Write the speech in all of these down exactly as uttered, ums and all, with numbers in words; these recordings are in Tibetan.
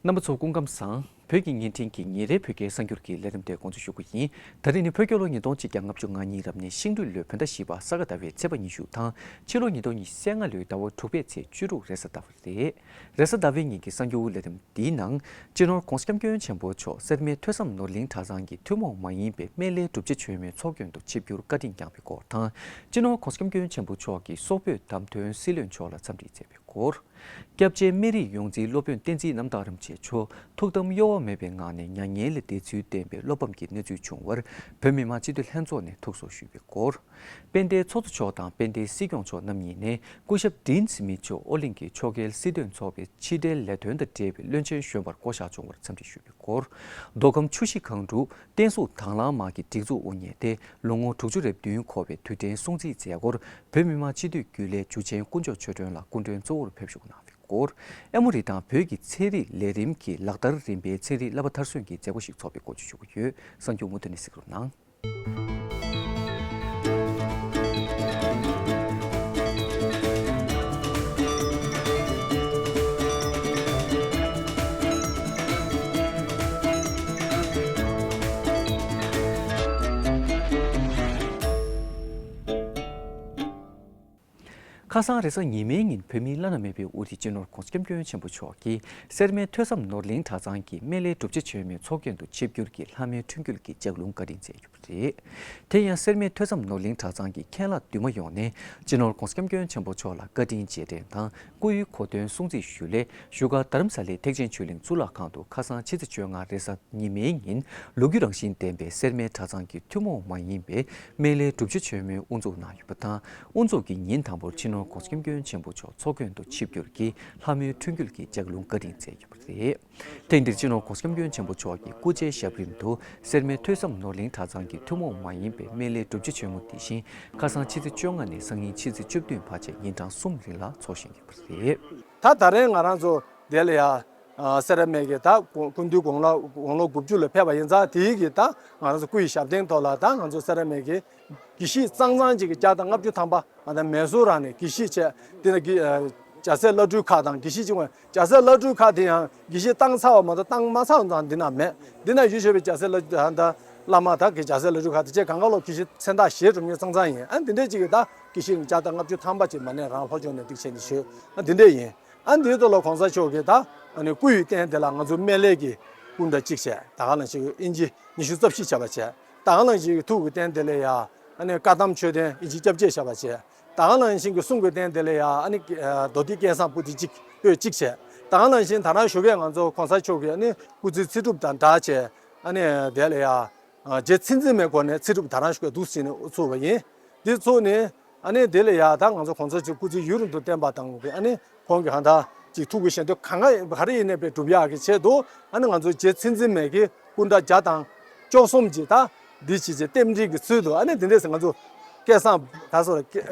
རྣམ་པ་ཚོ་སྐུ་ཁམས་བཟང་། བོད་ཀྱི་བརྙན་འཕྲིན་གྱི་ཉིན་རེའི་བོད་སྐད་གསར་འགྱུར་གྱི་ལས་རིམ་དེ་འགོ་འཛུགས་ཞུ་གི་ཡིན། ད་རེས་ནི་བོད་རྒྱལ་ལོ་ཉིས་སྟོང་ཆིག་བརྒྱ་ལྔ་བཅུ་ང་གཉིས་རབ་གནས་ཤིང་སྦྲུལ་ལོའི་བོད་ཟླ་བཞི་པ་ས་ག་ཟླ་བའི་ཚེས་པ་ཉི་ཤུ་དང་ཕྱི་ལོ་ཉིས་སྟོང་ཉི་ཤུ་རྩ་ལྔ་ལོའི་ཟླ་བ་དྲུག་པའི་ཚེས་བཅུ་དྲུག་རེས་གཟའ་ཟླ་བ་རེད། རེས་གཟའ་ཟླ་བའི་ཉིན་གྱི་གསར་འགྱུར་ལས་རིམ་འདིའི་ནང་། སྤྱི་ནོར་༧གོང་ས་༧སྐྱབས་མགོན་ཆེན་པོ་མཆོག་སེར་སྨད་ཐོས་བསམ་ནོར་གླིང་གྲྭ་ཚང་གི་ཐུན་མོང་མ་ཡིན་པའི་སྨན་བླའི་སྒྲུབ་བྱེད་བྱོན་མའི་ཚོགས་མགོན་དུ་ཆིབས་བསྒྱུར་བཀའ་དྲིན་བསྐྱངས་པའི་སྐོར་དང་། སྤྱི་ནོར་༧གོང་ས་༧སྐྱབས་མགོན་ཆེན་པོ་མཆོག་གིས་སོག་པོའི་བདམས་ཐོན་སྲིད་བློན་མཆོག་ལ་འཚམས་འདྲི་མཛད་པའི་སྐོར། སྐྱབས་རྗེ་སྨན་རིའི་ཡོངས་འཛིན་སློབ་དཔོན་བསྟན་འཛིན་རྣམ་དག་རིན་པོ་ཆེ་མཆོག་ཐུགས་དམ་གཡོ་བ་མེད་པའི་ངང་ནས་མྱ་ངན་ལས་འདས་ཚུལ་བསྟན་པའི་བློ་ཕམ་གྱི་གནས་ཚུལ་བྱུང་བར་བོད་མི་མང་སྤྱི་འཐུས་ལྷན་ཚོགས་ནས་ཐུགས་གསོ་ཞུས་པའི་སྐོར། དཔལ་ལྡན་ཚོགས་གཙོ་མཆོག་དང་དཔལ་ལྡན་སྲིད་སྐྱོང་མཆོག་རྣམ་གཉིས་ནས་སྐུ་ཞབས་ཌིན་སི་མིད་མཆོག་ཨོ་གླིང་གི་ཕྱོགས་འགལ་སྲིད་དོན་ཚོགས་པའི་ཕྱི་འབྲེལ་ལས་དོན་དང་འབྲེལ་བའི་བློན་ཆེན་གཞོན་པར་བསྐོ་གཞག་བྱུང་བར་འཚམས་འདྲི་ཞུས་པའི་སྐོར། མདོ་ཁམས་ཆུ་བཞི་སྒང་དྲུག་བསྟན་སྲུང་དྭང་བླངས་དམག་གི་སྒྲིག་འཛུགས་དབུ་བརྙེས་ཏེ་ལོ་ངོ་དྲུག་ཅུ་རེ་བདུན་འཁོར་བའི་དུས་དྲན་སྲུང་བརྩིའི་མཛད་སྒོར་བོད་མི་མང་སྤྱི་འཐུས་རྒྱུན་ལས་འཇུ་ཆེན་དཀོན་མཆོག་ཆོས་སྒྲོན་ལགས་སྐུ་མགྲོན་གཙོ་བོར་ཕེབས་བཞུགས་གནང་བའི་སྐོར། ཨེ་མོ་རི་དང་བོད་ཀྱི་ཚན་རིག་ལས་རིམ་གྱི་ལག་བསྟར་རིམ་པའི་ཚན་རིག་བསླབ་པ་མཐར་སོན་གྱི་མཛད་སྒོ་ཞིག་འཚོགས་པའི་སྐོར་བཅས་ཞུ་གི་ཡོད། གསར་འགྱུར་མུ་མཐུད་ནས་གཟིགས་རོགས་གནང་། ཁ་སང་རེས་གཟའ་ཉི་མའི་ཉིན་བོད་མིའི་བླ་ན་མེད་པའི་དབུ་ཁྲིད་སྤྱི་ནོར་༧གོང་ས་༧སྐྱབས་མགོན་ཆེན་པོ་མཆོག་གིས་སེར་སྨད་ཐོས་བསམ་ནོར་གླིང་གྲྭ་ཚང་གི་སྨན་བླའི་སྒྲུབ་བྱེད་བྱོན་མའི་ཚོགས་མགོན་དུ་ཆིབས་བསྒྱུར་གྱིས་ལྷ་མོའི་འཕྲིན་བསྐུལ་གྱི་ལྗགས་ལུང་བཀའ་དྲིན་སྩལ་ཡོད་པ་རེད། དེ་ཡང་སེར་སྨད་ཐོས་བསམ་ནོར་གླིང་གྲྭ་ཚང་གི་མཁན་བླ་འདུས་མ་ཡོངས་ནས་སྤྱི་ནོར་༧གོང་ས་༧སྐྱབས་མགོན་ཆེན་པོ་མཆོག་ལ་བཀའ་དྲིན་རྗེས་དྲན་དང་སྐུ་ཡི་གོ་སྟོན་སྲུང་བརྩི་ཞུ་སླད་བཞུགས་སྒར་རྡ་རམ་ས་ལའི་ཐེག་ཆེན་ཆོས་གླིང་གཙུག་ལག་ཁང་དུ་ཁ་སང་ཕྱི་ཚེས་བཅོ་ལྔ་རེས་གཟའ་ཉི་མའི་ཉིན་ལོ་རྒྱུས་རང་བཞིན་ལྡན་པའི་སེར་སྨད་གྲྭ་ཚང་གི་ཐུན་མོང་མ་ཡིན་པའི་སྨན་བླའི་སྒྲུབ་བྱེད་བྱོན་མའི་དབུ་འཛུགས་གནང་ཡོད་པ་དང་། དབུ་འཛུགས་ཀྱི་ཉིན་དང་པོར་སྤྱི་ནོར་༧གོང་ས་༧སྐྱབས་མགོན་ཆེན་པོ་མཆོག་ཚོགས་མགོན་དུ་ཆིབས་བསྒྱུར་གྱིས་ལྷ་མོའི་འཕྲིན་བསྐུལ་གྱི་ལྗགས་ལུང་བཀའ་དྲིན་སྩལ་ཡོད་པ་རེད། ཐེངས་འདིར་སྤྱི་ནོར་༧གོང་ས་༧སྐྱབས་མགོན་ཆེན་པོ་མཆོག་གི་སྐུ་ཕྱྭའི་ཞབས་རིམ་དུ་སེར་སྨད་ཐོས་བསམ་ནོར་གླིང་གྲྭ་ཚང་གི་ཐུན་མོང་མ་ཡིན་པའི་སྨན་བླའི་སྒྲུབ་བྱེད་བྱོན་མ་དེ་བཞིན་ཁ་སང་ཕྱི་ཚེས་བཅོ་ལྔ་ནས་སང་ཉིན་ཕྱི་ཚེས་བཅུ་བདུན་བར་བཅས་ཉིན་གྲངས་གསུམ་རིང་ལ་འཚོགས་བཞིན་ཡོད་པ་རེད། ད་ད་རེས་ང་རང་ཚོ་དེ་ལ་ཡ། ཨ་སེ་ར་སྨད་ཀྱི་ད་དགུང་སྐུ་མདུན་དགུང་ལོ་དགུང་ལོ་དགུ་བཅུ་ལ་ཕེབས་པ་ཡིན་ཙང་དེའི་གི་ད་ང་རང་ཚོ་སྐུ་ཡི་ཞབས་སྟེང་ཐོག་ལ་ད་ང་ཚོ་སེ་ར་སྨད་ཀྱི་དགེ་བཤེས་གཙང་གཙང་ཅིག་གི་བརྒྱ་དང་ལྔ་བཅུ་ཐམ་པ་ང་ད་མེ་སོར་རང་ནས་དགེ་བཤེས་བྱས་དེ་ན་གི་ཨ་རྒྱ་སེ་བླ་སྤྲུལ་ཁག་དང་དགེ་བཤེས་ཅིག་ཡོང་། རྒྱ་སེ་བླ་སྤྲུལ་ཁག་དེ་ཡང་དགེ་བཤེས་བཏང་ཚར་བ་མ་གཏོགས་བཏང་མ་ཚར་བ་ཙང་འདི་ན་མེད། འདི་ན་ཡུལ་ཤོད་པའི་རྒྱ་སེ་བླ་ད་བླ་མ་ད་གི་རྒྱ་སེ་བླ་སྤྲུལ་ཁག་དེ་བཅས་གང་ག་ལོ་དགེ་བཤེས་མཚན་རྟགས་བཞེས་གྲུབ་མཁན་གཙང་གཙང་ཡིན། ཨ་འདི་འདྲས་ཅིག་གི་ད་དགེ་བཤེས་བརྒྱ་དང་ལྔ་བཅུ་ཐམ་པ་ཅིག་མ་ཎི་རང་ལྷོ་ཕྱོགས་ནས་འདི་བྱས་ནས་ཞུས། ཨ་འདི་འདྲས་ཡིན། ཨ་འདིའི་ཐོག་ལ་གོང་ས་མཆོག་གིས་ད་ཨ་ནི་སྐུ་ཡི་རྟེན་དེ་ལ་ང་ཚོ་སྨན་བླའི་གི་སྐུ་འདྲ་གཅིག་བྱས། ད་ག་ནང་བཞིན་ཨིན་ཇི་ཉི་ཤུ་རྩ་བཞི་བྱས་པ་བྱས། ད་ག་ནང་བཞིན་གྱི་ཐུགས་ཀྱི་རྟེན་དེ་ལ་ཡ་ཨ་ནི་བཀའ་གདམས་མཆོད་རྟེན་ཨིན་ཇི་སྐྱབས་རྗེ་བྱས་པ་བྱས། ད་ག་ནང་བཞིན་གྱི་གསུང་གི་རྟེན་དེ་ལ་ཡ་ཨ་ནི་ཨ་མདོ་སྡེ་སྐལ་བཟང་པོ་ཏི་གཅིག་པོད་གཅིག་བྱས། ད་ག་ནང་བཞིན་ད་ནང་བཞུགས་མཁན་ང་ཚོ་གོང་ས་མཆོག་གི་ཨ་ནི་སྐུ་ཚེའི་ཚེ་སྒྲུབ་དང་སྦྲགས་བྱས། ཨ་ནི་དེ་ལ་ཡ་ཨ་རྗེ་བཙུན་འཛིན་མའི་སྒོ་ནས་ཚེ་སྒྲུབ་ད་ནང་བཞུགས་པའི་འདུག་ཟེར་ནས་ཚུགས་པ་ཡིན། འདི་ཚུགས་ནས། ཨ་ནི་དེ་ལ་ཡ་ད་ང་ཚོ་གོང་ས་མཆོག་སྐུ་ཚེ་ཡུན་རིང་དུ་བརྟན་པ་དང་ཨ་ནི་ཁོང་གི་ཧ་ད་ཅིག་ཐུགས་ཀྱི་ཞལ་འདོན་གང་ག་ག་རེ་ཡིན་ནའི་དཔེ་སྒྲུབ་ཡག་གི་ཆེད་དུ་ཨ་ནི་ང་ཚོ་རྗེ་བཙུན་འཛིན་མའི་གི་སྐུ་འདྲ་བརྒྱ་དང་བཅུ་གསུམ་གྱི་ད་འདི་བྱེད་ཆེད་རྟེན་འབྲེལ་གྱི་ཚུལ་དུ་ཨ་ནི་དེ་འདྲས་སེ་ང་ཚོ་སྐལ་བཟང་ད་སོ་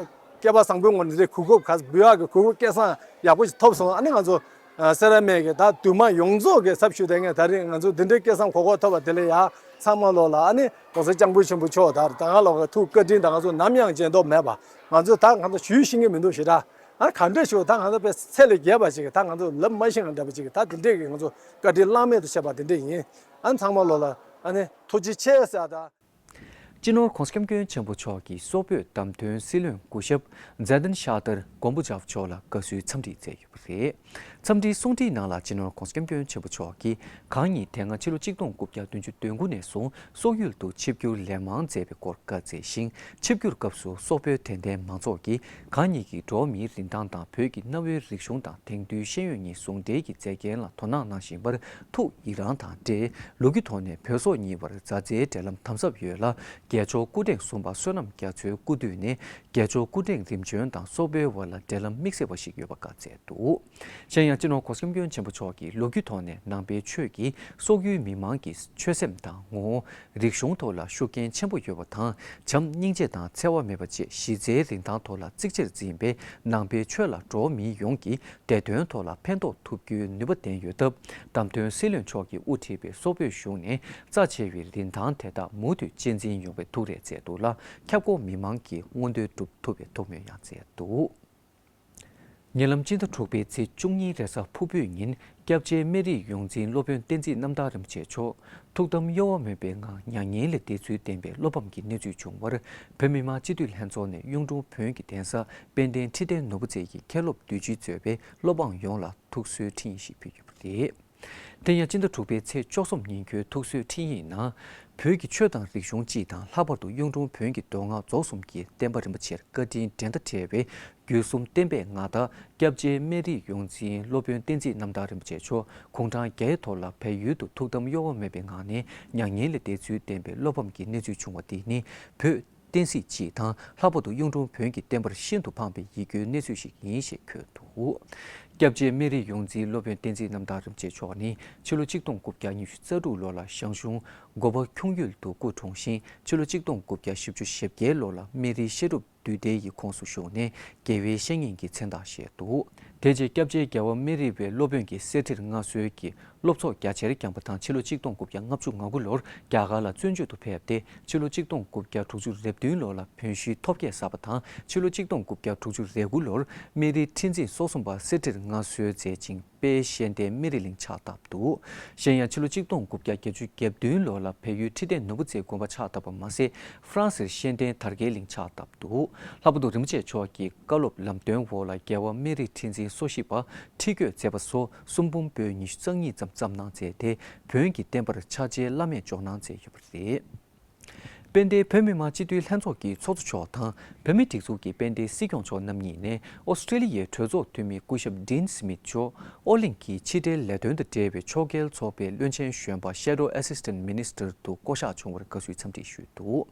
སྐལ་པ་བཟང་པོའི་ངོ་ནས་འདི་གོ་སྐབས་ག་འབུལ་ཡག་གི་གོ་སྐབས་སྐལ་བཟང་ཡག་པོ་ཞིག་ཐོབ་སོང་། ཨ་ནི་ང་ཚོ་སེ་ར་སྨད་ཀྱི་ད་འདུས་མ་ཡོངས་རྫོགས་ཀྱི་ཚབ་ཞུས་ཏེ་ངས་ད་རེས་ང་ཚོ་འདི་འདྲའི་སྐལ་བཟང་གོ་སྐབས་ཐོབ་པ་དེ་ལ་ཡ་ཚང་མ་ལོག་ལ་ཨ་ནི། གོང་ས་སྐྱབས་མགོན་ཆེན་པོ་མཆོག་དང་ད་སྔ་ལོག་གི་ཐུགས་བཀའ་དྲིན་དང་ང་ཚོ་ནམ་ཡང་བརྗེད་མདོག་མེད་པ། ང་ཚོ་ད་གང་ལྟར་ཞུས་ཤེས་ཀྱི་མི་འདུག་ཞེ་དྲག་ཨ་ག་འདྲ་ཞུ་ད་ང་ཚོ་དཔེ་ཚད་ལས་བརྒལ་བ་ཞིག་གི་ད་ང་ཚོ་ལབ་མ་ཤེས་ང་འདྲ་པོ་ཅིག་གི་ད་དེ་འདྲས་ཀྱི་ང་ཚོ་བཀའ་དྲིན་བླ་མེད་དུ་ཆེ་བ་དེ་འདྲས་ཡིན། ཨ་ཚང་མ་ལོག་ལ་ཨ་ནི་ཐུགས་རྗེ་ཆེ་ཟེར་ད། སྤྱི་ནོར་༧གོང་ས་༧སྐྱབས་མགོན་ཆེན་པོ་མཆོག་གིས་སོག་པོའི་བདམས་ཐོན་སྲིད་བློན་སྐུ་ཞབས་ཛེ་དན་ཤ་ཏར་མགོན་པོ་ཇཱབ་མཆོག་ལ་དགའ་བསུའི་འཚམས་འདྲི་མཛད་ཡོད་པ་རེད། འཚམས་འདྲིའི་གསུང་འཕྲིན་ནང་ལ་སྤྱི་ནོར་༧གོང་ས་༧སྐྱབས་མགོན་ཆེན་པོ་མཆོག་གིས་གང་ཉིད་དེ་སྔ་ཕྱི་ལོ་གཅིག་སྟོང་དགུ་བརྒྱ་བདུན་ཅུ་དོན་དགུ་ནས་བཟུང་སོག་ཡུལ་དུ་ཆིབས་བསྒྱུར་ལན་མང་མཛད་པའི་སྐོར་བཀའ་སྩལ་ཞིང་། ཆིབས་བསྒྱུར་སྐབས་སུ་སོག་པོའི་དད་ལྡན་མང་ཚོགས་ཀྱིས་གང་ཉིད་ཀྱི་འགྲོ་བ་མིའི་རིན་ཐང་དང་བོད་ཀྱི་གནའ་བོའི་རིག་གཞུང་དང་དེང་དུས་ཤེས་ཡོན་གཉིས་ཟུང་འབྲེལ་གྱི་མཛད་འགན་ལ་དོ་སྣང་གནང་བཞིན་པར་ཐུགས་ཡི་རང་དང་འབྲེལ། ལོ་རྒྱུས་ཐོག་ནས་བོད་སོག་གཉིས་བར་མཛའ་བརྩེའི་འབྲེལ་ལམ་དམ་ཟབ་ཡོད་ལ། རྒྱལ་མཆོག་སྐུ་ཕྲེང་གསུམ་པ་བསོད་ནམས་རྒྱ་མཚོའི་སྐུ་དུས་ནས་རྒྱལ་མཆོག་སྐུ་ཕྲེང་རིམ་བྱོན་དང་སོག་པོའི་བར་ལ་འབྲེལ་ལམ་དམིགས་བསལ་བ་ཞིག་ཡོད་པ་བཀའ་སྩལ་འདུག་གཞན་ཡང་སྤྱི་ནོར་༧གོང་ས་༧སྐྱབས་མགོན་ཆེན་པོ་མཆོག་གིས་ལོ་རྒྱུས་ཐོག་ནས་ནང་པའི་ཆོས་ཀྱིས་སོག་ཡུལ་མི་མང་གི་ཆོས་སེམས་དང་ངོ་བོ། རིག་གཞུང་ཐོག་ལ་ཤུགས་རྐྱེན་ཆེན་པོ་ཡོད་པ་དང་། བྱམས་སྙིང་རྗེ་དང་འཚེ་བ་མེད་པ་བཅས་གཞི་རྩའི་རིན་ཐང་ཐོག་ལ་གཙིགས་ཆེར་འཛིན་པའི་ནང་པའི་ཆོས་ལ་འགྲོ་བ་མི་ཡོངས་ཀྱིས་བདེ་དོན་ཐོག་ལ་ཕན་ཐོགས་ཐུབ་རྒྱུའི་ནུས་པ་ལྡན་ཡོད་སྟབས། བདམས་ཐོན་སྲིད་བློན་མཆོག་གིས་དབུ་ཁྲིད་པའི་སོག་པོའི་གཞུང་ནས་རྩ་ཆེ་བའི་རིན་ཐང་དེ་དག་མུ་མཐུད་གཅེས་འཛིན་ཡོང་བའི་ཐུགས་རེ་མཛད་འདུག་ལ། ཁྱབ་ཁོངས་མི་མང་གི་མངོན་འདོད་སྒྲུབ་ཐུབ་པའི་ཐུགས་སྨོན་ཡང་མཛད་འདུག་ཉེ་ལམ་སྤྱི་ཟླ་དྲུག་པའི་ཚེས་བཅུ་གཉིས་རེས་གཟའ་ཕུར་བུའི་ཉིན། སྐྱབས་རྗེ་སྨན་རིའི་ཡོངས་འཛིན་སློབ་དཔོན་བསྟན་འཛིན་རྣམ་དག་རིན་པོ་ཆེ་མཆོག་ཐུགས་དམ་གཡོ་བ་མེད་པའི་ངང་མྱ་ངན་ལས་འདས་ཚུལ་བསྟན་པའི་བློ་ཕམ་གྱི་གནས་ཚུལ་བྱུང་བར། བོད་མི་མང་སྤྱི་འཐུས་ལྷན་ཚོགས་ནས་གཡུང་དྲུང་བོན་གྱི་གདན་ས་དཔལ་ལྡན་ཁྲི་བརྟན་ནོར་བུ་རྩེ་ཡི་མཁན་སློབ་འདུས་སྤྱི་གཙོས་པའི་སློབ་འབངས་ཡོངས་ལ་ཐུགས་གསོའི་འཕྲིན་ཡིག་ཞིག་ཕུལ་ཡོད་པ་རེད། དེ་ཡང་སྤྱི་ཟླ་དྲུག་པའི་ཚེས་བཅུ་གསུམ་ཉིན་གྱི་ཐུགས་གསོའི་འཕྲིན་ཡིག་ནང་། བོད་ཀྱི་ཆོས་དང་རིག་གཞུང་སྤྱི་དང་ལྷག་པར་དུ་གཡུང་དྲུང་བོན་གྱི་མདོ་སྔགས་རྫོགས་གསུམ་གྱི་བསྟན་པ་རིམ་པ་ཆེར་བཀའ་དྲིན་འགྲན་ཟླ་བྲལ་བའི་བརྒྱུད་གསུམ་བསྟན་པའི་མངའ་བདག་སྐྱབས་རྗེ་སྨན་རིའི་ཡོངས་འཛིན་སློབ་དཔོན་བསྟན་འཛིན་རྣམ་དག་རིན་པོ་ཆེ་མཆོག་དགུང་གྲངས་བརྒྱད་ཐོག་ལ་བལ་ཡུལ་དུ་ཐུགས་དམ་གཡོ་བ་མེད་པའི་ངང་ནས་མྱ་ངན་ལས་འདས་ཚུལ་བསྟན་པའི་བློ་ཕམ་གྱི་གནས་ཚུལ་བྱུང་བ་དེ་ནི་བོད་བསྟན་སྲིད་སྤྱི་དང་ལྷག་པར་དུ་གཡུང་དྲུང་བོན་གྱི་བསྟན་པར་ཤིན་ཏུ་ཕངས་པའི་ཡིད་སྐྱོའི་གནས་ཚུལ་ཞིག་ཡིན་ཞེས་འཁོད་འདུག། སྐྱབས་རྗེ་སྨན་རིའི་ཡོངས་འཛིན་སློབ་དཔོན་བསྟན་འཛིན་རྣམ་དག་རིན་པོ་ཆེ་མཆོག་ནི་ཕྱི་ལོ་ཆིག་སྟོང་དགུ་བརྒྱ་ཉི་ཤུ་རྩ་དྲུག་ལོ་ལ་ཞང་ཞུང་མགོ་པ་ཁྱུང་ཡུལ་དུ་སྐུ་འཁྲུངས་ཤིང་། ཕྱི་ལོ་ཆིག་སྟོང་དགུ་བརྒྱ་བཞི་བཅུ་ཞེ་བརྒྱད་ལོ་ལ་སྨན་རིའི་བཤད་སྒྲུབ་འདུས་སྡེ་ཡི་ཁོངས་སུ་ཞུགས་ནས་དགེ་བའི་བཤེས་གཉེན་གྱི་མཚན་རྟགས་བཞེས་འདུག། དེ་རྗེས་སྐྱབས་རྗེ་རྒྱལ་བ་སྨན་རི་བའི་སློབ་དཔོན་གྱི་གསེར་ཁྲིར་མངའ་གསོལ་གྱི་སློབ་ཚོགས་རྒྱ་ཆེར་བསྐྱངས་པ་དང་། ཕྱི་ལོ་ཆིག་སྟོང་དགུ་བརྒྱ་ལྔ་བཅུ་ང་དགུ་ལོར་རྒྱ་གར་ལ་བཙན་བྱོལ་དུ་ཕེབས་ཏེ། ཕྱི་ལོ་ཆིག་སྟོང་དགུ་བརྒྱ་དྲུག་ཅུ་རེ་བདུན་ལོ་ལ་བོན་ཤུལ་ཐོབ་རྒྱལ་བསགས་པ་དང་། ཕྱི་ལོ་ཆིག་སྟོང་དགུ་བརྒྱ་དྲུག་ཅུ་རེ་དགུ་ལོར་སྨན་རིའི་ཁྲི་འཛིན་སོ་གསུམ་པ་གསེར་ཁྲིར་མངའ་གསོལ་མཛད་ཅིང་། དཔལ་གཤེན་བསྟན་སྨན་རི་གླིང་ཕྱག་བཏབ་འདུག། གཞན་ཡང་ཕྱི་ལོ་ཆིག་སྟོང་དགུ་བརྒྱ་བརྒྱད་ཅུ་གྱ་བདུན་ལོ་ལ་བལ་ཡུལ་ཁྲི་བརྟན་ནོར་བུ་རྩེའི་དགོན་པ་ཕྱག་བཏབ་པ་མ་ཟད། ཧྥ་རན་སིར་གཤེན་བསྟན་དར་རྒྱས་གླིང་ཕྱག་བཏབ་འདུག། ལྷག་པར་དུ་རིན་པོ་ཆེ་མཆོག་གི་བཀའ་སློབ་ལམ་སྟོན་འོག་ལ་རྒྱལ་བ་སྨན་རིའི་ཁྲི་འཛིན་སོ་བཞི་པ་ཁྲི་བཀོད་མཛད་པ་སོགས་གསུང་འབུམ་པོད་ཉི་ཤུ་རྩ་གཉིས་ཙམ་བརྩམས་གནང་མཛད་དེ། བོན་གྱི་བསྟན་པར་ཕྱག་རྗེས་བླ་མེད་འཇོག་གནང་མཛད་ཡོད་པ་རེད། དཔལ་ལྡན་བོད་མི་མང་སྤྱི་འཐུས་ལྷན་ཚོགས་ཀྱི་ཚོགས་གཙོ་མཆོག་དང་། བོད་མིའི་སྒྲིག་འཛུགས་ཀྱི་དཔལ་ལྡན་སྲིད་སྐྱོང་མཆོག་རྣམ་གཉིས་ནས་ཨོ་སི་ཀྲེ་ལི་ཡའི་གྲོས་ཚོགས་འཐུས་མི་སྐུ་ཞབས་ཌིན་སི་མིད་མཆོག་ཨོ་གླིང་གི་ཕྱི་འབྲེལ་ལས་དོན་དང་འབྲེལ་བའི་ཕྱོགས་འགལ་ཚོགས་པའི་བློན་ཆེན་གཞོན་པ་Shadow Assistant Minister དུ་བསྐོ་གཞག་བྱུང་བར་དགའ་བསུའི་འཚམས་འདྲི་ཞུས་འདུག།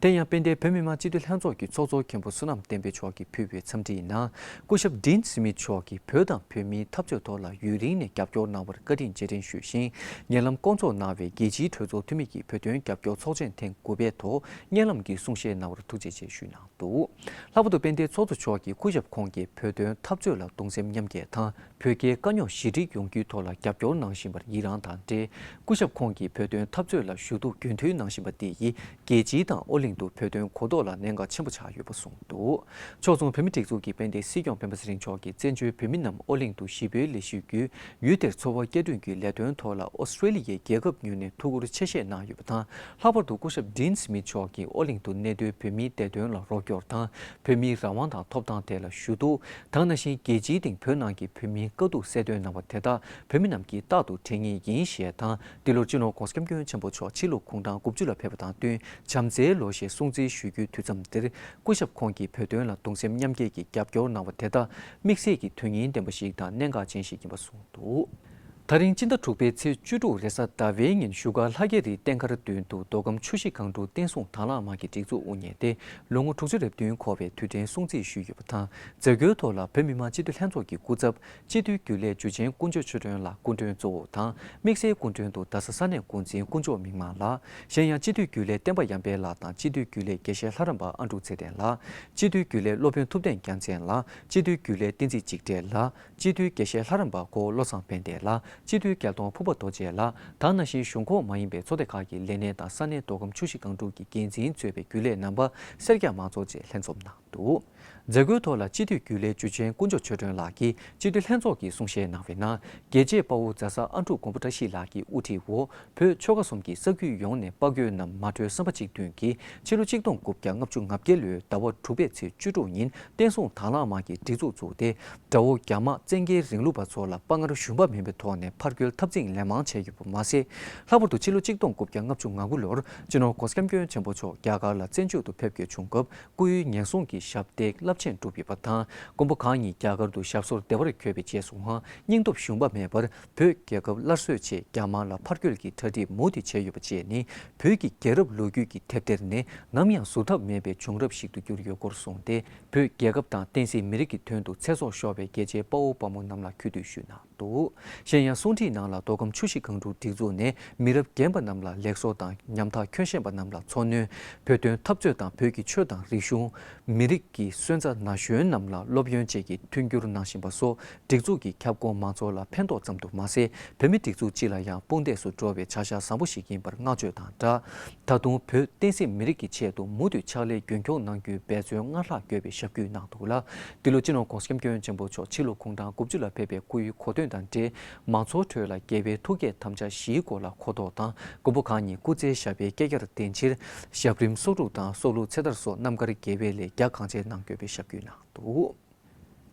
དེ་ཡང་དཔལ་ལྡན་བོད་མི་མང་སྤྱི་འཐུས་ལྷན་ཚོགས་ཀྱི་ཚོགས་གཙོ་མཁན་པོ་བསོད་ནམས་བསྟན་འཕེལ་མཆོག་གིས་ཕུལ་བའི་འཚམས་འདྲིའི་ནང་། སྐུ་ཞབས་ཌིན་སི་མིད་མཆོག་གིས་བོད་དང་བོད་མིའི་འཐབ་རྩོད་ཐོག་ལ་ཡུན་རིང་ནས་རྒྱབ་སྐྱོར་གནང་བར་བཀའ་དྲིན་རྗེས་དྲན་ཞུས་ཤིང་། ཉེ་ལམ་བསྐོང་ཚོགས་གནང་བའི་རྒྱལ་སྤྱིའི་གྲོས་ཚོགས་འཐུས་མི་གི་བོད་དོན་རྒྱབ་སྐྱོར་ཚོགས་ཆེན་ཐེངས་དགུ་པའི་ཐོག་སྙན་ལམ་གྱི་གསུང་བཤད་གནང་བར་ཐུགས་རྗེ་ཆེ་ཞུས་གནང་འདུག། ལྷག་པར་དུ་དཔལ་ལྡན་ཚོགས་གཙོ་མཆོག་གིས་སྐུ་ཞབས་ཁོང་གིས་བོད་དོན་འཐབ་རྩོད་ལ་གདུང་སེམས་མཉམ་སྐྱེད་དང་། བོད་རྒྱའི་དཀའ་རྙོག་ཞི་འགྲིག་ཡོང་རྒྱུའི་ཐོག་ལ་རྒྱབ་སྐྱོར་གནང་བཞིན་པར་ཡི་རངས་དང་འབྲེལ། སྐུ་ཞབས་ཁོང་གིས་བོད་དོན་འཐབ་རྩོད་ལ་ཞུ་གཏུག་རྒྱུན་མཐུད་གནང་བཞིན་པ་འདི་ཡིས་རྒྱལ་སྤྱི་དང་ཨོ་གླིང་དུ་བོད་དོན་གོ་རྟོགས་ལ་གནད་འགག་ཆེན་པོ་ཆགས་ཡོད་པ་གསུངས་འདུག། ཕྱོགས་མཚུངས་བོད་མིའི་སྒྲིག་འཛུགས་ཀྱི་དཔལ་ལྡན་སྲིད་སྐྱོང་སྤེན་པ་ཚེ་རིང་མཆོག་གིས་བཙན་བྱོལ་བོད་མི་རྣམས་ཨོ་གླིང་དུ་ཞི་བའི་ལས་གཞིའི་བརྒྱུད་ཡུལ་དེར་འཚོ་བ་སྐྱེལ་སྐྲུན་གྱི་ལས་དོན་ཐོག་ལ་ཨོ་སི་ཀྲེ་ལི་ཡའི་རྒྱལ་ཁབ་ངོས་ནས་ཐུགས་ཁུར་ཆེ་བཞེས་གནང་ཡོད་པ་དང་། ལྷག་པར་དུ་སྐུ་ཞབས་ཌིན་སི་མིད་མཆོག་གིས་ཨོ་གླིང་དུ་གནས་སྡོད་བོད་མིའི་བདེ་དོན་ལ་རོགས་སྐྱོར་དང་། བོད་མིའི་རང་དབང་དང་ཐོབ་ཐང་དེ་ལ་ཞུ་གཏུག། ད་ག་ནང་བཞིན་རྒྱལ་སྤྱིའི་སྟེང་བོད་ནང་གི་བོད་མིའི་དཀའ་སྡུག་གསལ་སྟོན་གནང་བ་དེ་དག་བོད་མི་རྣམས་ཀྱིས་རྟག་ཏུ་དྲན་ངེས་ཡིན་ཞེས་དང་། འདི་ལོར་སྤྱི་ནོར་༸གོང་ས་༸སྐྱབས་མགོན་ཆེན་པོ་མཆོག་ཕྱི་ལུགས་གུང་གྲངས་དགུ་བཅུ་ལ་ཕེབས་པ་དང་བསྟུན་བྱམས་བརྩེའི་ལོ་ཞེས་སྲུང་བརྩི་ཞུ་རྒྱུའི་དུས་མཚམས་འདིར། སྐུ་ཞབས་ཁོང་གིས་བོད་དོན་ལ་གདུང་སེམས་མཉམ་སྐྱེད་ཀྱི་རྒྱབ་སྐྱོར་གནང་བ་དེ་དག་དམིགས་བསལ་གྱི་དོན་སྙིང་ལྡན་པ་ཞིག་དང་གནད་འགག་ཅན་ཞིག་ཡིན་པ་གསུངས་འདུག། ད་རིང་སྤྱི་ཟླ་དྲུག་པའི་ཚེས་བཅུ་དྲུག་རེས་གཟའ་ཟླ་བའི་ཉིན་བཞུགས་སྒར་ལྷ་རྒྱལ་རིའི་རྟེན་མཁར་མདུན་དུ་མདོ་ཁམས་ཆུ་བཞི་སྒང་དྲུག་བསྟན་སྲུང་དྭང་བླངས་དམག་གི་སྒྲིག་འཛུགས་དབུ་བརྙེས་ཏེ། ལོ་ངོ་དྲུག་ཅུ་རེ་བདུན་འཁོར་བའི་དུས་དྲན་སྲུང་བརྩི་ཞུས་ཡོད་པ་དང་། མཛད་སྒོའི་ཐོག་ལ་བོད་མི་མང་སྤྱི་འཐུས་ལྷན་ཚོགས་ཀྱི་སྐུ་ཚབ། སྤྱི་འཐུས་རྒྱུན་ལས་འཇུ་ཆེན་དཀོན་མཆོག་ཆོས་སྒྲོན་ལགས་སྐུ་མགྲོན་གཙོ་བོ་དང་། དམིགས་བསལ་སྐུ་མགྲོན་དུ་རྡ་ས་ས་གནས་འགོ་འཛིན་དཀོན་མཆོག་མིག་དམར་ལགས། གཞན་ཡང་སྤྱི་འཐུས་རྒྱུན་ལས་བསྟན་པ་ཡར་འཕེལ་ལགས་དང་། སྤྱི་འཐུས་རྒྱུན་ལས་དགེ་བཤེས་ལྷ་རམས་པ་ཨ་འབྲུག་ཚེ་བརྟན་ལགས། སྤྱི་འཐུས་རྒྱུན་ལས་སློབ་དཔོན་ཐུབ་བསྟན་རྒྱལ་མཚན་ལགས། སྤྱི་འཐུས་རྒྱུན་ལས་བསྟན་འཛིན་འཇིགས་བྲལ་ལགས། སྤྱི་འཐུས་དགེ་བཤེས་ལྷ་རམས་པ་གོ་བློ་བཟང་ཕན་བདེ་ལགས། སྤྱི་འཐུས་རྒྱལ་མཐོང་ཕུར་པ་རྡོ་རྗེ་ལགས། ད་ག་ནང་བཞིན་གཞུང་ཁོངས་མ་ཡིན་པའི་ཚོགས་སྡེ་ཁག་གི་ལས་སྣེ་དང་ས་གནས་མདོ་ཁམས་ཆུ་བཞི་སྒང་དྲུག་གི་འགན་འཛིན་གཙོས་པའི་རྒྱུན་ལས་རྣམ་པ་སེར་སྐྱ་མང་ཚོགས་བཅས་ལྷན་འཛོམས་གནང་འདུག། མཛད་སྒོའི་ཐོག་ལ་སྤྱི་འཐུས་རྒྱུན་ལས་འཇུ་ཆེན་དཀོན་མཆོག་ཆོས་སྒྲོན་ལགས་ཀྱིས་སྤྱི་འཐུས་ལྷན་ཚོགས་ཀྱི་གསུང་བཤད་གནང་བའི་ནང་། རྒྱལ་གཅེས་དཔའ་བོ་རྫ་ས་ཨ་འབྲུག་མགོན་པོ་བཀྲ་ཤིས་ལགས་ཀྱི་དབུ་ཁྲིད་འོག་བོད་ཆོལ་ཁ་གསུམ་གྱི་ས་ཁུལ་ཡོངས་ནས་དཔའ་རྒོད་རྣམས་མ་གྲོལ་བསམ་པ་གཅིག་མཐུན་གྱིས་ཕྱི་ལོ་ཆིག་སྟོང་དགུ་བརྒྱ་ལྔ་བཅུ་ང་བརྒྱད་ལོའི་ཟླ་བ་དྲུག་པའི་ཚེས་བཅུ་དྲུག་ཉིན་བསྟན་སྲུང་དྭང་བླངས་དམག་གི་སྒྲིག་འཛུགས་བཙུགས་ཏེ། དགྲ་བོ་རྒྱ་དམག་བཙན་རྒྱལ་རིང་ལུགས་པ་ཚོ་ལ་དཔའ་ངར་ཞུམ་པ་མེད་པའི་ཐོག་ནས་ཕར་རྒོལ་འཐབ་འཛིང་ལན་མང་བྱས་ཡོད་པ་མ་ཟད། ལྷག་པར་དུ་ཕྱི་ལོ་ཆིག་སྟོང་དགུ་བརྒྱ་ལྔ་བཅུ་ང་དགུ་ལོར་སྤྱི་ནོར་༸གོང་ས་༸སྐྱབས་མགོན་ཆེན་པོ་མཆོག་རྒྱ་གར་ལ་བཙན་བྱོལ་དུ་ཕེབས་སྐྱོད་བྱུང་སྐབས། སྐུའི་ངན་སོང་གི་ཞབས་སྟེགས་རླབས་ཆེན་བསྒྲུབས་ཡོད་པ་དང་། མགོན་པོ་གང་ཉིད་རྒྱ་གར་དུ་ཞབས་སོར་བདེ་བར་འཁོད་པའི་རྗེས་སུའང་། སྙིང་སྟོབས་ཞུམ་པ་མེད་པར་བོད་རྒྱལ་ཁབ་སླར་གསོའི་ཆེད་རྒྱ་དམར་ལ་ཕར་རྒོལ་གྱི་གྲ་སྒྲིག་མུ་མཐུད་བྱས་ཡོད་པ་བཅས་ནི། བོད་ཀྱི་རྒྱལ་རབས་ལོ་རྒྱུས་ཀྱི་དེབ་ཐེར་ནས་ནམ་ཡང་ཟུར་ཐབས་མེད་པའི་བྱུང་རབས་ཤིག་ཏུ་གྱུར་ཡོད་སྐོར་གསུངས་ཏེ། བོད་རྒྱལ་ཁབ་དང་བསྟན་སྲིད་མི་རིགས་ཀྱི་དོན་དུ་ཚེ་སྲོག་ཤོར་བའི་རྒྱལ་གཅེས་དཔའ་བོ་དཔའ་མོ་རྣམས་ལ་གུས་འདུད་ཞུས་གནང་ འདུག། གཞན་ཡང་གསུང་བྲིས་ནང་ལ་མདོ་ཁམས་ཆུ་བཞི་སྒང་དྲུག་སྒྲིག་འཛུགས་ནས་མི་རབས་རྒན་པ་རྣམས་ལ་ལེགས་གསོ་དང་ཉམ་ཐག་ཁྱོན་ཞན་པ་རྣམས་ལ་འཚོ་སྣོན། བོད་དོན་འཐབ་རྩོད་དང་བོད་ཀྱི་ཆོས་དང་རིག་གཞུང་། མི་རིགས་ཀྱི་སོན་རྩ་ན་གཞོན་རྣམས་ལ་སློབ་ཡོན་བཅས་ཀྱི་མཐུན་འགྱུར་གནང་བཞིན་པ་སོགས་སྒྲིག་འཛུགས་ཀྱི་ཁྱབ་ཁོངས་མང་ཚོགས་ལ་ཕན་ཐོགས་ཙམ་དུ་མ་ཟད། བོད་མི་སྒྲིག་འཛུགས་སྤྱི་ལ་ཡང་དཔུང་འདེགས་སུ་འགྲོ་བའི་བྱ་གཞག་བཟང་པོ་ཞིག་ཡིན་པར་བསྔགས་བརྗོད་དང་སྦྲགས། ད་དུང་བོད་བསྟན་སྲིད་མི་རིགས་ཀྱི་ཆེད་དུ་མུ་མཐུད་ཕྱག་ལས་རྒྱུན་འཁྱོངས་གནང་རྒྱུའི་འབད་བརྩོན་སྔར་ལྷག་དགོས་པའི་ཞབས་སྐུལ་གནང་འདུག་ལ། འདི་ལོ་སྤྱི་ནོར་༧གོང་ས་༧སྐྱབས་མགོན་ཆེན་པོ་མཆོག་ཕྱི་ལོ་དགུང་གྲངས་དགུ་བཅུ་ལ་ཕེབས་པའི་སྐུ་ཡུལ་གོ་སྟོན་དང་འབྲེལ། མང་ཚོགས་ཁྲོད་ལ་རྒྱལ་བའི་ཐུགས་བསྐྱེད་དམ་བཅའ་བཞིའི་སྐོར་ལ་གོ་རྟོགས་དང་། མགོན་པོ་གང་ཉིད་སྐུ་ཚེའི་ཞབས་པད་བསྐལ་བརྒྱར་བརྟན་ཕྱིར། ཞབས་རིམ་སྲོག་སྒྲུབ་དང་སྲོག་བླུ་ཚེ་ཐར་སོགས་རྣམ་དཀར་དགེ་བའི་ལས་རྒྱ་གང་ཆེ་གནང་དགོས་པའི་ཞབས་སྐུལ་གནང་འདུག།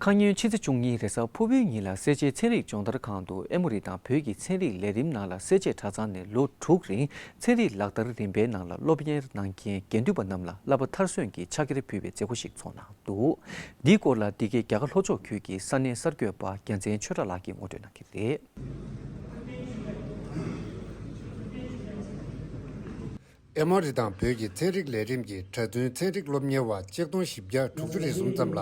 ཁ་ཉིན་ཕྱི་ཚེས་བཅུ་གཉིས་རེས་གཟའ་ཕུར་བུའི་ཉིན་ལ་སེར་བྱེས་ཚན་རིག་སྦྱོང་བརྡར་ཁང་དུ་ཨེ་མོ་རི་དང་བོད་ཀྱི་ཚན་རིག་ལས་རིམ་ནང་ལ་སེར་བྱེས་གྲྭ་ཚང་ནས་ལོ་དྲུག་རིང་ཚན་རིག་ལག་བསྟར་རིམ་པའི་ནང་ལ་སློབ་གཉེར་གནང་མཁན་དགེ་འདུན་པ་རྣམས་ལ་བསླབ་པ་མཐར་སོན་གྱི་ཕྱག་འཁྱེར་ཕུལ་བའི་མཛད་སྒོ་ཞིག་ཚོགས་གནང་འདུག། འདིའི་སྐོར་ལ་འདི་གའི་རྒྱ་གར་ལྷོ་ཕྱོགས་ཁུལ་གྱི་ས་གནས་གསར་འགོད་པ་རྒྱལ་མཚན་ཆོས་གྲགས་ལགས་ཀྱིས་ངོ་སྤྲོད་གནང་གི་རེད། ཨེ་མོ་རི་དང་བོད་ཀྱི་ཚན་རིག་ལས་རིམ་གྱི་གྲྭ་བཙུན་ཚན་རིག་སློབ་གཉེར་བ་ཆིག་སྟོང་བཞི་བརྒྱ་དྲུག་ཅུ་རེ་གསུམ་ཙམ་ལ་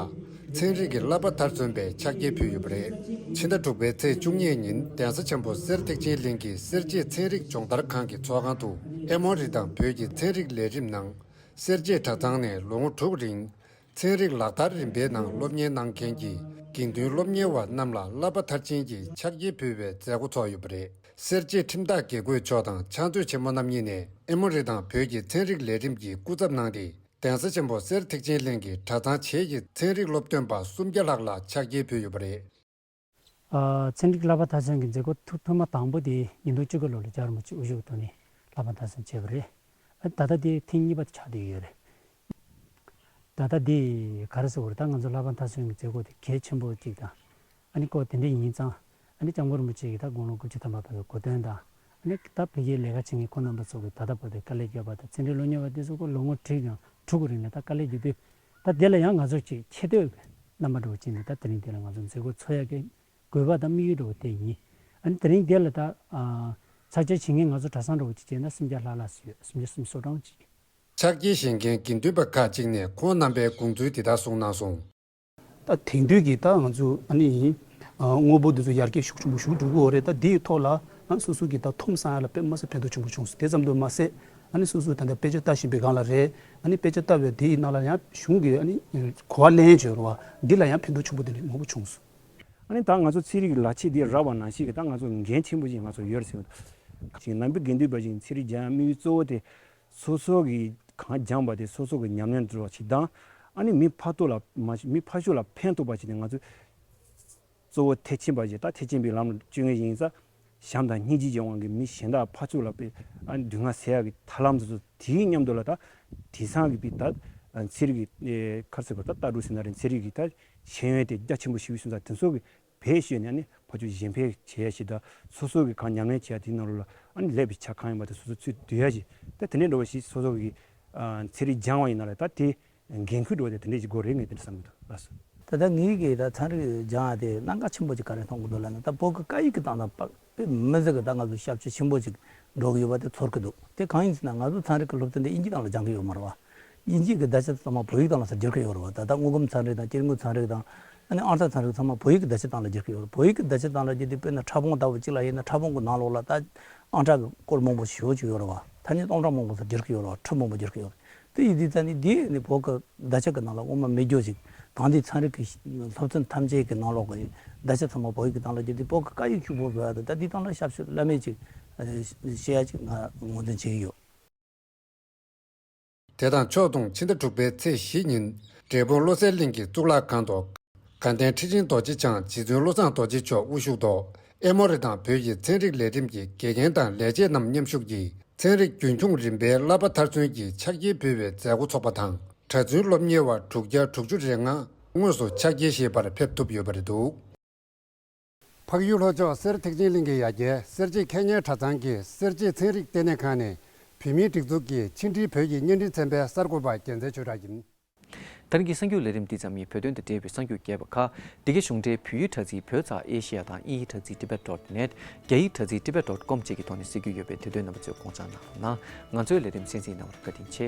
ཚན་རིག་གི་བསླབ་པ་མཐར་སོན་པའི་ཕྱག་འཁྱེར་ཕུལ་ཡོད་པ་རེད། ཕྱི་ཟླ་དྲུག་པའི་ཚེས་བཅུ་གཉིས་ཉིན་གདན་ས་ཆེན་པོ་གསེར་ཐེག་ཆེན་གླིང་གི་སེར་བྱེས་ཚན་རིག་སྦྱོང་བརྡར་ཁང་གི་ཚོགས་ཁང་དུ་ཨེ་མོ་རི་དང་བོད་ཀྱི་ཚན་རིག་ལས་རིམ་ནང་སེར་བྱེས་གྲྭ་ཚང་ནས་ལོ་ངོ་དྲུག་རིང་ཚན་རིག་ལག་བསྟར་རིམ་པའི་ནང་སློབ་གཉེར་གནང་མཁན་གྱི་དགེ་འདུན་སློབ་གཉེར་བ་རྣམས་ལ་བསླབ་པ་མཐར་ཕྱིན་གྱི་ཕྱག་འཁྱེར་ཕུལ་བའི་མཛད་སྒོ་ཚོགས་ཡོད་པ་རེད། སེར་བྱེས་ཁྲིམས་བདག་དགེ་བསྐོས་མཆོག་དང་ཕྱག་མཛོད་ཆེན་མོ་རྣམ་གཉིས་ནས་ཨེ་མོ་རི་དང་བོད་ཀྱི་ཚན་རིག་ལས་རིམ་གྱི་སྐུ་ཚབ་གནང་སྟེ། གདན་ས་ཆེན་པོ་གསེར་ཐེག་ཆེན་གླིང་གི་གྲྭ་ཚང་བྱེས་ཀྱི་ཚན་རིག་སློབ་སྟོན་པ་སུམ་བརྒྱ་ལྷག་ལ་ཕྱག་འཁྱེར་ཕུལ་ཡོད་པ་རེད། ཨ། ཚན་རིག་བསླབ་པ་མཐར་སོན་གྱི་མཛད་སྒོ་ཐོག་ཐོག་མ་དང་པོ་དེ་ཉིས་སྟོང་བཅུ་དགུ་ལོ་ལ་རྒྱལ་བ་རིན་པོ་ཆེ་དབུ་བཞུགས་ཐོག་ནས་བསླབ་པ་མཐར་སོན་བྱས་པ་རེད། ཨ། ད་ལྟ་དེ་ཐེངས་གཉིས་པ་དེ་ཆགས་བསྡད་ཡོད་རེད། ད་ལྟ་འདི་ག་རེ་ཟེར་དགོས་རེད། ད་ང་ཚོ་བསླབ་པ་མཐར་སོན་གྱི་མཛད་སྒོ་དེ་གལ་ཆེན་པོ་གཅིག་དང་། ཨ་ནི་ཁོ་དེ་འདྲ་ཡིན་ཙང་། ཨ་ནི་སྐྱབས་མགོན་རིན་པོ་ཆེ་གིས་ད་དགུང་ལོ་དགུ་བཅུ་ཐམ་པ་ཕེབས་པའི་གོ་སྟོན་དང་། ཨ་ནི་ད་ཕ་གིའི་ལས་ཀ་བྱེད་མཁན་ཁོང་རྣམ་པ་ཚོ་གིས་ད་ལྟ་བར་དུ་དཀའ་ལས་བརྒྱབ་པ་དང་། ཚན་རིག་སློབ་གཉེར་བ་དེ་ཚོ་ཁོ་ལོ་ངོ་དྲུག་དང་དྲུག་གི་རིང་ལ་ད་དཀའ་ལས་བརྒྱབ་དུས། ད་དེ་ལ་ཡང་ང་ཚོ་ཅིག་ཆེ་བསྟོད་ཀྱི་རྣམ་པ་འདྲ་བོ་བྱས་ནས་ད་དེ་རིང་དེ་ལ་ང་ཚོ་མཛད་སྒོ་ཚོགས་ཡག་གི་དགོས་པ་དང་དམིགས་ཡུལ་འདྲ་བོ་དེ་ཡིན། ཨ་ནི་དེ་རིང་དེ་ལ་ད་ཨ་ཕྱག་འཁྱེར་བྱེད་མཁན་ང་ཚོ་གྲྭ་ཚང་འདྲ་བོ་ཅིག་བྱས་ན་སུམ་བརྒྱ་ལྷག་ལྷག་ཙམ་ཡོད། སུམ་བརྒྱ་སུམ་ཅུ་སོ་གྲངས་ཅིག་ཕྱག་འཁྱེར་བཞེས་མཁན་དགེ་འདུན་པ་ཁག་ཅིག་ནས་ཁོང་རྣམ་པའི་དགོངས་ཚུལ་འདི་ལྟར་གསུངས་གནང་སོང་། ད་དེང་དུས་ཀྱི་ད་ང་ཚོ་ཨ་ནི་ཨ་དངོས་པོ་འདི་ཚོ་ཡར་རྒྱས་ཤུགས་ཆེན་པོ་ཞིག་འགྲོ་གི་ཡོད་རེད། ད་འདིའི་ཐོག་ལ་ཨ་སོ་སོ་གི་ད་མཐོང་སང་ཡ་ལ་དཔེ་མ་སྲིད་ཕན་ཐོགས་ཆེན་པོ་བྱུང་སོང་། དེ་ཙམ་དུ་མ་ཟད། ཨ་ནི་སོ་སོ་ད་ལྟ་དཔེ་ཆ་ལྟ་བཞིན་པའི་སྒང་ལ་རེད། ཨ་ནི་དཔེ་ཆ་ལྟ་བའི་དེའི་ནང་ལ་ཡང་གཞུང་གི་ཨ་ནི་གོ་བ་ལེན་བྱས་རེད་བ། འདི་ལ་ཡང་ཕན་ཐོགས་ཆེན་པོ་དེ་འདྲ་མང་པོ་བྱུང་སོང་། ཨ་ནི་ད་ང་ཚོ་ཚན་རིག་གི་ལག་ཆས་འདི་རག་པ་ནང་བཞིན་གྱི་ད་ང་ཚོ་འགན་ཆེན་པོ་ཞིག་ང་ཚོ་ཡོད་རེད་ཟེར་བ། ཅིག་ནང་པའི་དགེ་འདུན་པ་ཞིག་ཚན་རིག་སྦྱང་ཡ་དམིགས་ཡུལ་གཙོ་བོ་དེ། སོ་སོ་གིས་གང་སྦྱངས་པ་དེ་སོ་སོ་གི་ཉམས་ལེན་འགྲོ་བ་ཞིག་དང་། ཨ་ནི་མི་ཕར་ཚུར་ལ་མ་མི་ཕར་ཕྱོགས་ལ་ཕན་ཐོགས་པ་ཞིག་དེ་ང་ཚོས་གཙོ་བོ་ཐེག་ཆེན་པ་ཞིག་ད་ཐེག་ཆེན་པའི་ལམ་ལ་བཅུག་མཁན་ཞིག་ཡིན་ཙང་། བྱམས་དང་སྙིང་རྗེ་གི་དབང་གིས་མི་གཞན་དག་ཕར་ཚུར་ལ་དཔེ་ཨ་ནི་སྡུག་བསྔལ་སེལ་ཡག་གི་ཐབས་ལམ་དེ་ཚོ་དེའི་མཉམ་དུ་ལ་ད་དེང་སང་གི་དཔེ་ད་ཚན་རིག་གི་ག་རེ་ཟེར་དགོས་ད་ལྟ་འགྲོ་ཟིན་ན་རེད། ཚན་རིག་གི་ད་ཤེས་ཡོན་དེ་རྒྱ་ཆེན་པོ་ཞིག་ཡོད་སོང་ཙང་དེ་ཚོ་གི་བེད་སྤྱོད་ནས་ཨ་ནི་ཕར་ཕྱོགས་གཞན་ཕན་བྱེད་ཡ་ཞིག་དང་། སོ་སོ་གི་གང་ཉམས་ལེན་བྱེད་ཡ་དེའི་ནང་ལོགས་ལ་ཨ་ནི་ལེགས་པའི་ཆ་གང་ཡིན་པ་དེ་སོ་སོ་ཚུར་བསྡུ་ཡ་ཞིག་ད་དེ་འདྲའི་འདྲ་བོ་ཞིག་སོ་སོ་གི་ཨ་ཚན་རིག་སྦྱང་བ་ཡིན་ན་ལ་ད་དེ་འགན་ཁུར་འདྲ་བོ་དེ་དེ་འདྲས་ཞིག་དགོས་རེད། ངས་དེ་འདྲ་བསམ་གྱི་འདུག་ལགས་སོ། ད་ལྟ་ངེད་ཀྱིས་ད་ཚན་རིག་སྦྱང་ཡ་དེ་གནད་འགག་ཆེན་པོ་ཅིག་ག་རེ་མཐོང་གི་འདུག་ལབ་ན། ད་བོད་ཀྱི་སྐད་ཡིག་གི་སྟེང་ལ་དཔེ་མི་སྲིད་ཀྱི་ད་ང་ཚོ་ཞབས་ཕྱི་ཆེན་པོ་ཅིག་འགྲོ་གི་ཡོད་པ་དེ་ཚོར་གྱི་འདུག། དེ་གང་ཡིན་ཟེར་ན་ང་ཚོ་ཚན་རིག་གི་སློབ་ཚན་དེ་དབྱིན་ཇི་ནང་ལ་སྦྱང་གི་ཡོད་མ་རེད་བ། དབྱིན་ཇི་གི་བརྡ་ཆ་ཚང་མ་བོད་ཡིག་ནང་ལ་ཟེར་བསྒྱུར་གྱི་ཡོད་རེད་བ། ད་ལྟ་དངོས་ཁམས་ཚན་རིག་དང་སྐྱེ་དངོས་ཚན་རིག་དང་། ཨ་ནི་ཨང་རྟགས་ཚན་རིག་ཚང་མ་བོད་ཡིག་གི་བརྡ་ཆ་སྟེང་ལ་བསྒྱུར་གྱི་ཡོད་རེད། བོད་ཡིག་གི་བརྡ་ཆ་སྟེང་ལ་བསྒྱུར་དུས་དཔེར་ན་ཕྲ་ཕུང་ལྟ་བུ་གཅིག་ལ་ཡིན་ན་ཕྲ་ཕུང་གི་ནང་ལོགས་ལ་ད་ཨང་རྟགས་ཀྱི་སྐོར་མང་པོ་ཞེ་པོ་ཅིག་ཡོད་རེད་བ། ཐ་སྙད་སྟོང་ཕྲག་མང་པོ་ཙམ་བསྒྱུར་གྱི་ཡོད་རེད་བ། ཁྲི་མང་པོ་བསྒྱུར་གྱི་ཡོད་རེད། དེ་ཡིན་དུས་ཙ་ནི་འདི་ནི་བོད་ཀྱི་བརྡ་ཆ་གི་ནང་ལ་དབུ་མ་མེད་རྒྱུ་ཞིག་དང་། འདི་ཚན་རིག་གི་སློབ་ཚན་ཐམས་ཅད་ཀྱི་ནང་ལོགས་ཀྱི་བརྡ་ཆ་ཚང་མ་བོད་ཡིག་གི་སྟེང་ལ་བསྒྱུར་དུས་བོད་ཀྱི་སྐད་ཡིག་ཕྱུག་པོ་བཟོ་ཡ་དང་། ད་འདི་སྟེང་ལ་ཞབས་ཞུ་བླ་མེད་ཅིག་བྱེད་ཡ་ཅིག་ང་ངོས་འཛིན་བྱེད་ཀྱི་ཡོད། དེ་དང་ཕྱོགས་མཚུངས་ཕྱི་ཟླ་དྲུག་པའི་ཚེས་བཞི་ཉིན་འབྲས་སྤུངས་བློ་གསལ་གླིང་གི་གཙུག་ལག་ཁང་དུ་དགའ་ལྡན་ཁྲི་ཆེན་རྡོ་རྗེ་འཆང་རྗེ་བཙུན་བློ་བཟང་རྡོ་རྗེ་མཆོག་དབུ་བཞུགས་ཐོག་ཨེ་མོ་རི་དང་བོད་ཀྱི་ཚན་རིག་ལས་རིམ་གྱི་དགེ་རྒན་དང་ལས་བྱེད་རྣམས་མཉམ་ཞུགས་ཀྱིས་ཚན་རིག་རྒྱུན་འཁྱོངས་རིམ་པའི་བསླབ་པ་མཐར་སོན་གྱི་ཕྱག་འཁྱེར་ཕུལ་བའི་མཛད་སྒོ་ཚོགས་པ་དང་། གྲྭ་བཙུན་སློབ་གཉེར་བ་དྲུག་བརྒྱ་དྲུག་ཅུ་རེ་ལྔ་དངོས་སུ་ཕྱག་འཁྱེར་བཞེས་པར་ཕེབས་ཐུབ་ཡོད་པ་རེད་འདུག། འཕགས་ཡུལ་ལྷོ་ཕྱོགས་གསེར་ཐེག་ཆེན་གླིང་གི་ཡ་གྱལ་གསེར་བྱེས་ཁེ་ཉེ་གྲྭ་ཚང་གི་གསེར་བྱེས་ཚན་རིག་ལྟེ་གནས་ཁང་ནས་བོད་མིའི་སྒྲིག་འཛུགས་ཀྱི་ཕྱི་འབྲེལ་བོད་ཀྱི་བརྙན་འཕྲིན་ཚན་པའི་གསར་འགོད་པ་རྒྱལ་མཚན་ཆོས་གྲགས་ཡིན། ད་རིང་གི་གསར་འགྱུར་ལས་རིམ་འདི་ཙམ་ཡིན། བོད་དོན་དང་འབྲེལ་བའི་གསར་འགྱུར་རྒྱས་པ་ཁག་འདི་གའི་གཞུང་འབྲེལ་བོད་ཡིག་དྲ་ཚིགས་བོད་ཙ་ཨེ་ཤེ་ཡ་དང་དབྱིན་ཡིག་དྲ་ཚིགས་tibet dot net། རྒྱ་ཡིག་དྲ་ཚིགས་tibet dot com་བཅས་ཀྱི་ཐོག་ནས་གཟིགས་རྒྱུ་ཡོད་པས་དེ་དོན་རྣམ་པ་ཚོས་དགོངས་འཇགས་གནང་རོགས་གནང་། ང་ཚོའི་ལས་རིམ་གསན་གཟིགས་གནང་བར་བཀའ་དྲིན་ཆེ།